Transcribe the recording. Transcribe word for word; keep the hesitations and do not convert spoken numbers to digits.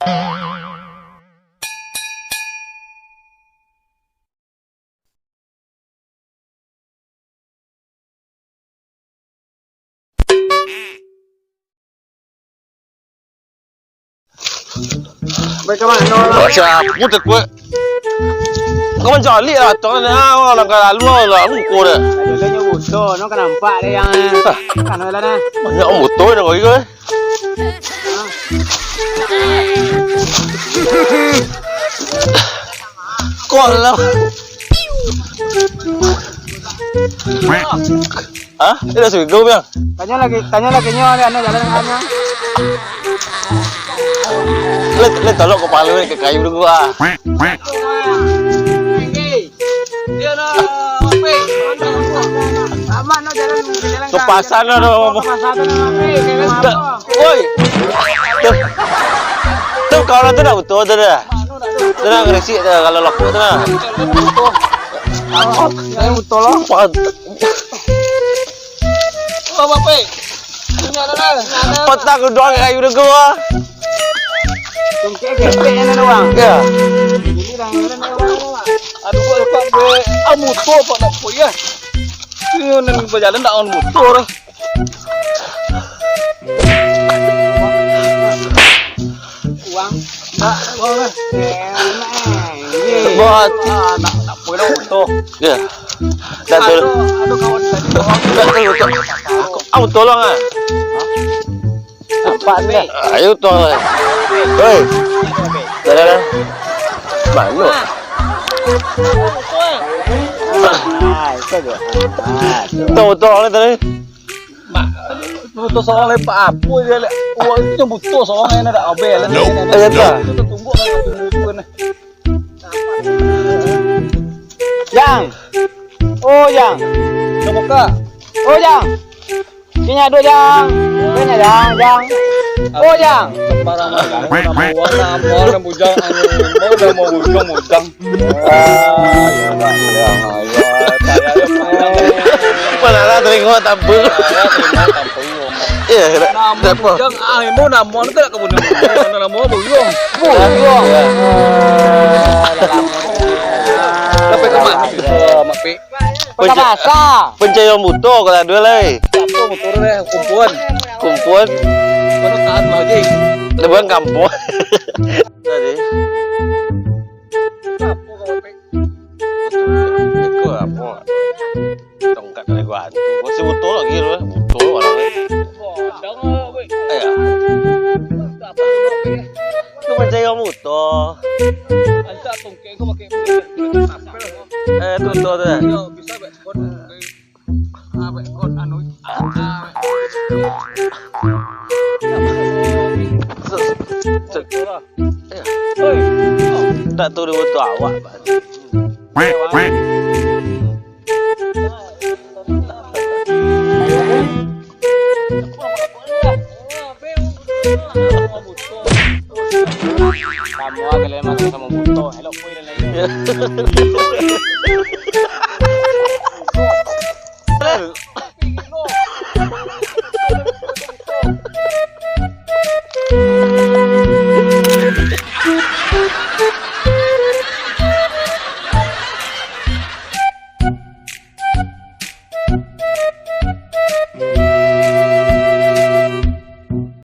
Baik, ka mano lah? Macam aku takut. Kau mancalik lah, tong ni, ah, orang ka lalu lah, aku kau dah. Aduh, lah, nyo buto, no, ka nampak deh yang, ah, kano lah, nah. Banyak motor dah kau, eh. Kau lah. Hah? Dia dah suruh biang. Tanyo lagi, tanyo lagi nyo, anu, jalan tanyo. Le, le, tolok kepala le ke kayu dulu, ah. Kepasan lah tu. Kepasan tu, Oi. Tu, tu kawan tu dah betul tu dah. Tu dah ngeresik tu, kalau lokok tu dah. Yang betul lah. Apa, Pek? Patah kedua kayu dego, ah. Tungkek ketek ni doang. Ya. Aduh, kok lepak gue. Ah, motor, Pak, nak pergi, ya. Ini orang berjalan tak on motor. Uang. Tak, uang lah. Buat. Ah, nak, nak pergi dong motor. Ya. Dah tu. Aduh, aduh, kawan tadi, kawan. Dah tu, tu. Aku, aku tolong, ah. Nampak ni. Ayo, tolong. Hei. Dah, dah, dah. Banyak. Ah, itu dia. Ah, tu. Tolong, tolong ni tadi. Mak, butuh sorang lepak apo je, lek. Wah, itu butuh sorang yang nak abel. Nope. Ayo, tak. Itu tunggu, tunggu, tunggu, nah. Jang. Oh, Jang. Coba, Kak. Oh, Jang. Sini ado, Jang. Sini, Jang, Jang. Oh, Jang. Sembarang, Jang. Nama, nama, nama, bujang, anu, mau dah mau bujang, bujang. Ah, ya, ya, ya, ya. Mana lah teringat tampil. Ya, teringat tampil. Iya, kenapa? Nama bujang, ah, ilmu nama tu tak kebun. Nama buyung. Buyung. Tapi kemana? Mak Pi. Pakai bahasa. Pencayong buto kalau ado lai. Siapa buto tu deh? Kumpuan. Kumpuan. Mana tahan lagi? Dia bukan kampung. Tadi. Siapa kau, Pi? Iko apa? Tongkat dari gua tu. Masih buto lagi tu, eh. Buto orang ni. Bodong lah, weh. Ayo. Apa tu, Pi? Tu pencayong buto. Antak tongkat kau pakai. Eh, tu, tu, tu. Yo, bisa, Pi. Kon, ah, wek, kon, anu, ah, wek. Oi. Tak turun tu awak, Pak. Kamu agak lemah sama buto. Hello, boy, dan lain.